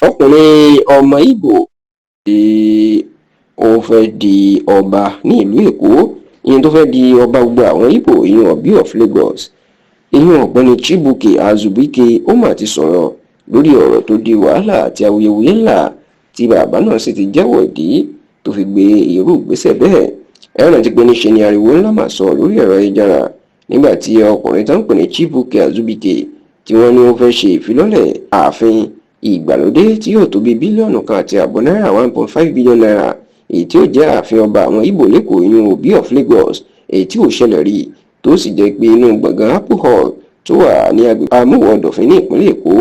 Ọkùnrin ọmọ Ìgbò tí ó fẹ́ di ọba ní ìlú Èkó, ìyẹn tó fẹ́ di ọba gbogbo àwọn Ìgbò, ìyẹn Obi of Lagos, ìyẹn ọ̀gbẹ́ni Chibuike Azubuike, ó mà ti sọ̀rọ̀ lórí ọ̀rọ̀ tó di wàhálà àti awuyewuye ńlá, tí bàbá náà sì ti jẹ́wọ́ ìdí tó fi gbé irú ìgbésẹ̀ bẹ́ẹ̀. Ẹ rántí pé níṣe ni ariwo ńlá mà sọ lórí ẹ̀rọ ayélujára nígbà tí ọkùnrin tó ń pè ní Chibuike Azubuike, tí wọ́n ní ó fẹ́ ṣe ìfilọ́lẹ̀ ààfin ìgbàlódé tí yóò tó bí bílíọ̀nù 1.5 náírà, ₦1.5 billion, èyí tí ó jẹ́ ààfin ọba àwọn Ìgbò l'Ékòó, ìyẹn Obi of Lagos, èyí tí ò ṣẹlẹ̀ rí, tó sì jẹ́ pé inú gbọ̀ngàn Apple Hall tó wà ní agbègbè Àmúwò Ọ̀dọ̀fin ní ìpínlẹ̀ Èkó,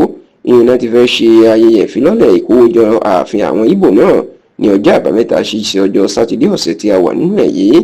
ìyẹn náà ti fẹ́ ṣe ayẹyẹ ìfilọ́lẹ̀ ìkówójọ ààfin àwọn Ìgbò náà ní ọjọ́ Àbámẹ́ta, ṣíṣe ọjọ́ Sátidé ọ̀sẹ̀ tí a wà nínú ẹ̀ yìí.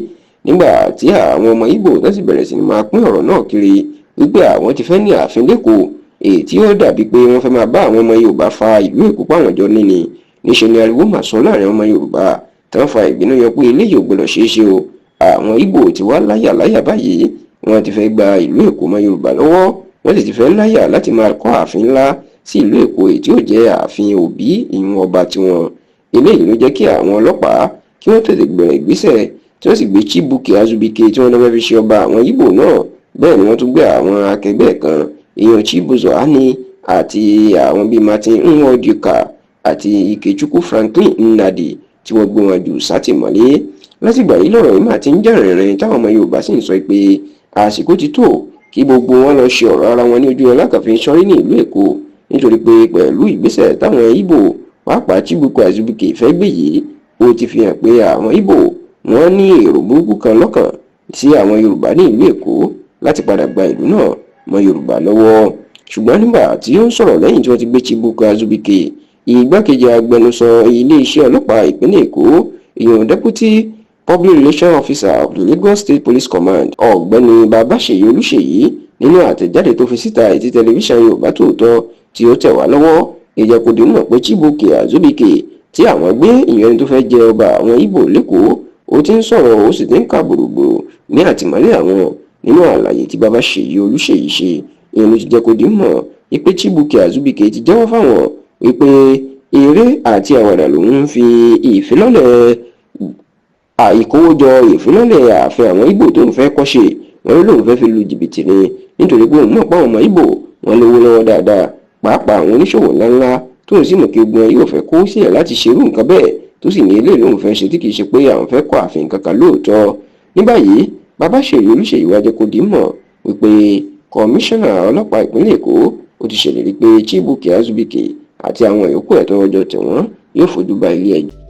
Nígbà tí àwọn ọmọ Ìgbò tó sì bẹ̀rẹ̀ sí ni máa pín ọ̀rọ̀ náà kiri wípé àwọn ti fẹ́ ní ààfin l'Ékòó, èyí tí ó dàbí pé wọ́n fẹ́ máa bá àwọn ọmọ Yorùbá fa ìlú Èkó páwọn jọ níní, níṣẹ́ ni ariwo mà sọ láàrin ọmọ Yorùbá tí wọ́n fa ìbínú yọ pé eléyìí ò gbọdọ̀ ṣeé ṣe o. Àwọn Ìgbò ti wá láyà láyà báyìí, wọ́n ti fẹ́ gba ìlú Èkó mọ́ Yorùbá lọ́wọ́, wọ́n sì ti fẹ́ láyà láti máa kọ́ ààfin ńlá sí ìlú Èkó, èyí tí ó jẹ́ ààfin Òbí, ìyún ọba tiwọn. Eléyìí ló jẹ́ kí àwọn ọlọ́pàá kí wọ́n tètè bẹ̀rẹ̀ ìgbésẹ̀, tí wọ́n sì gbé Chibuike Azubuike tí wọ́n lọ́ fẹ́ fi ṣe ọba àwọn Ìgbò náà. Bẹ́ẹ̀ ni wọ́n tún gbé àwọn akẹgbẹ́ kan, èèyàn Chibuzo Ani àti àwọn bíi Martin Nwadika àti Ikechukwu Franklin Nnadi, tí wọ́n gbé wọn jù sátìmọ́lé. Látìgbà yìí lọ̀rọ̀ yìí mà ti ń jà rìnrìn, táwọn ọmọ Yorùbá sì ń sọ pé àsìkò ti tó kí gbogbo wọn lọ ṣe ọ̀rọ̀ ara wọn ní ojú Alákàfin Sọrí ní ìlú Èkó, nítorí pé pẹ̀lú ìgbésẹ̀ táwọn Ìgbò, pàápàá Chibuike Azubuike, fẹ́ gbé yìí, ó ti fi hàn pé àwọn Ìgbò, wọ́n ní èrò burúkú kan lọ́kàn sí àwọn Yorùbá ní ìlú Èkó láti padà gba ìlú náà mọ́ Yorùbá lọ́wọ́. Ṣùgbọ́n nígbà tí ó ń sọ̀rọ̀ lẹ́yìn tí wọ́n ti gbé Chibuike Azubuike, igbákejì agbẹnusọ iléeṣẹ́ ọlọ́pàá ìpínlẹ̀ Èkó, ìyẹn Deputy Public Relations Officer of the Lagos State Police Command, Ọ̀gbẹ́ni Babáṣèyí Olúṣèyí, nínú àtẹ̀jáde tó fi síta, ètí tẹlifíṣàn Yorùbá Tòótọ́ tí ó tẹ̀ wá lọ́wọ́, ìjẹ́kùdì mọ̀ pé Chibuike Azubuike tí àwọn gbé, ìyẹn ẹni tó fẹ́ jẹ ọba àwọn Ìgbò l'Ékòó, ó ti ń sọ̀rọ̀, ó sì ti ń kà gbòrògbòrò ní àtìmọ́lé àwọn. Nínú àlàyé tí Babáṣèyí Olúṣèyí ṣe, ìyẹn ló ti jẹ́ kó di mọ̀ wípé Chibuike Azubuike ti jẹ́wọ́ fáwọn wípé eré àti àwàdà lòun ń fi ìfilọ́lẹ̀ ìkówójọ ìfilọ́lẹ̀ ààfin àwọn Ìgbò tó ń fẹ́ kọ́ ṣe. Wọ́n lóun fẹ́ fi lu jìbìtì ni, nítorí pé òun mọ̀ pé àwọn ọmọ Ìgbò, wọn lówó lọ́wọ́ dáadáa, pàápàá àwọn oníṣòwò ńláńlá, tóun sì mọ̀ kí ogun wọn yóò fẹ́ kó sílẹ̀ láti ṣerú nǹkan bẹ́ẹ̀, tó sì ní eléyìí lòun fẹ́ ṣe, tí kì í ṣe pé àwọn fẹ́ kọ́ ààfin kankan lóòótọ́. Ní báyìí, Babáṣèyí Olúṣèyí wá jẹ́ kó di mọ̀ wípé kọmíṣánná ọlọ́pàá ìpínlẹ̀ Èkó ó ti ṣèlérí pé Chibuike Azubuike àti àwọn yòókù ẹ̀ tọ́wọ́ jọ tẹ̀ wọ́n yóò fojú ba ilé ẹjọ́.